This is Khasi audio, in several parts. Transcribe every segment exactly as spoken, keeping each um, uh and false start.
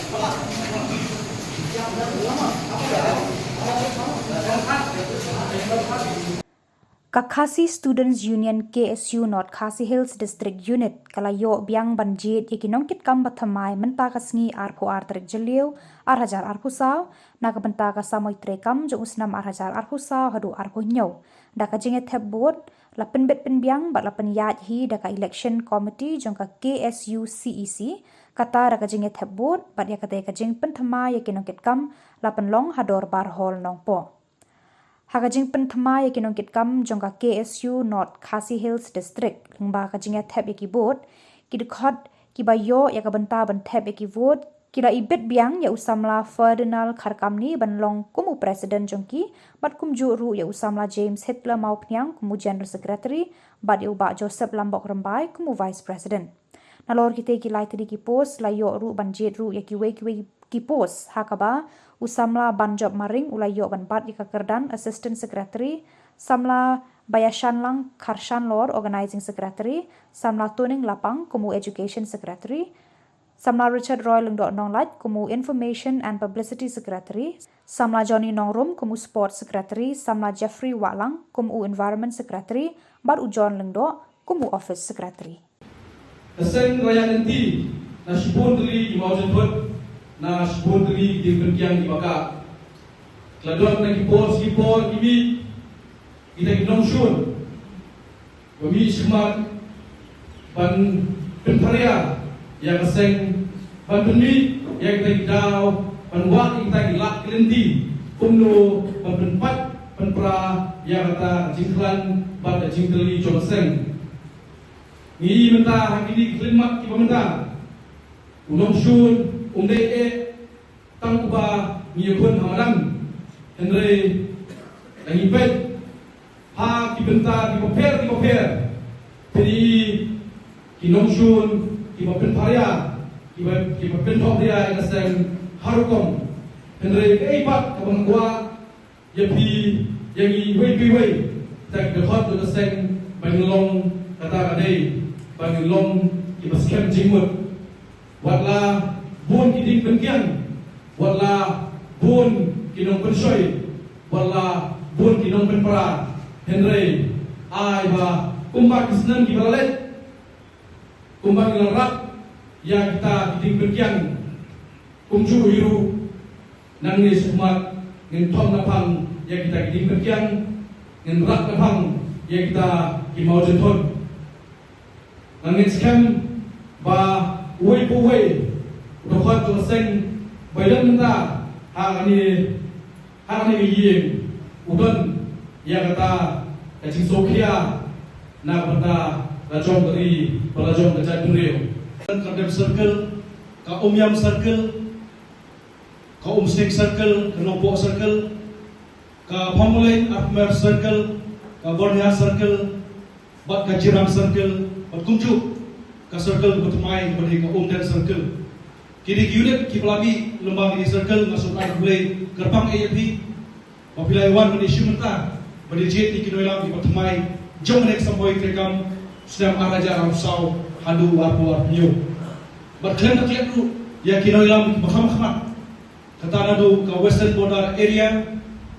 Ka Khasi Students Union K S U North Khasi Hills District Unit ka la ïoh biang ban jied ïa ki nongkitkam ba thymmai mynta ka sngi arphew ar tarik Jylliew ar hajar arphew saw na ka bynta ka samoi treikam jong u snem ar hajar arphew saw haduh arphew hynñiew. Da ka jingïathep vote la pynbit pynbiang bad la pynïaid hi da ka election committee jong ka K S U C E C, kata da ka jingïathep vote bad ïa kata ka jingpynthymmai ïa ki nongkitkam la pynlong ha Dorbar Hall Nongpoh. Ha ka jingpynthymmai ïa ki nongkitkam jong ka K S U North Khasi Hills District lyngba ka jingïathep ïa ki vote, ki dkhot kiba ïoh ïa ka bynta ban thep ïa ki vote ki la ibit biang ïa u samla Ferdinand Kharkamni ban long kum u president jong ki, bad kumjuh ruh ïa u samla James Hitler Mawphniang kum u general secretary, bad ïa u bah Joseph Lambok Rymbai kum u vice president. Nalor kitei ki lai tylli ki post la ïoh ruh ban jied ruh ïa kiwei kiwei ki post, ha kaba u samla Banjop Maring u la ïoh ban bat ïa ka kyrdan assistant secretary, samla Baiashanlang Kharshanlor organizing secretary, samla Tuning Lapang kum u education secretary, samla Richard Roy Lyngdoh Nonglait kum u information and publicity secretary, samla Johnny Nongrum kum u sports secretary, samla Jeffrey Wahlang kum u environment secretary, bad u John Lyngdoh kum u office secretary. Ka seng Raya Lynti na shibun tylli ki mawjynthut, na shibun tylli ki dieng pynkiang kiba ka la don na ki por ki por ki mih, kita ki nongshun ba mih shakhmat ban pynpharia ïa ka seng, ban pynmih ïa kita ki daw ban wad ïa kita ki lad ki lynti kumno ban pynpait pynpra ïa kata ka jingkhlaiñ bad ka jingtylli jong ka seng. Ngi mynta ha kine ki khyllipmat kiba mynta u nongshun um dei eh tang uba ngi ïakhun ha madan. Hynrei da ngi peit ha ki bynta kiba pher kiba pher, phi i ki nongshun kiba pynpharia, kiba kiba pynpharia ïa ka seng ha rukom. Hynrei kaei pat kaba nga kwah ïa phi, ïa ngi iwei pa iwei, da ka dkhot jong ka seng ba ngin long kata ka dei ba ngin long kiba skhem jingmut. Wat la bun ki dieng pynkiang, wat la bun ki nongpynshoi, wat la bun ki nongpynpra, hynrei ai ba kumba ki snem kiba la leit, kumba ngi la rap ïa kita ki dieng pynkiang, kumjuh hi ruh nangne shakhmat ngin thom naphang ïa kita ki dieng pynkiang, ngin rap naphang ïa kita ki mawjynthut. Ngan ngeit skhem ba uwei pa uwei u dkhot jong ka seng ba ïadon mynta ha kane, ha kane ka ïing u don ïa kata ka jingsngewkhia na ka bynta la jong ka ri bad la jong ka jaitbynriew. Ka Dem Circle, ka Umiam Circle, ka Umsning Circle, ka Nongpoh Circle, ka Pamolei Armer Circle, ka Bornhia Circle, bad ka Jirang Circle, bad kumjuh ka circle kaba thymmai kaba dei ka Umden Circle. Ki dei ki unit kiba la mih lyngba kine ki circle. Nga sngewbha ban khublei kyrpang ïa phi ba phi la wan ban ïashimbynta, ban ïajied ïa ki nongïalam kiba thymmai jong kane ka samoi treikam snem ar hajar arphew saw haduh arphew arphew hynñiew. Bad khlem da klet ruh ïa ki nongïalam kiba kham khmat, kata naduh ka Western Border Area,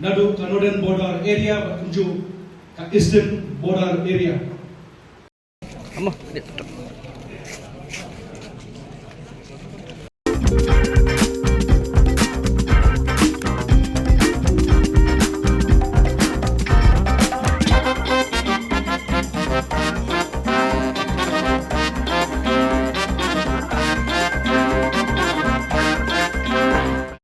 naduh ka Northern Border Area, bad kumjuh ka Eastern Border Area.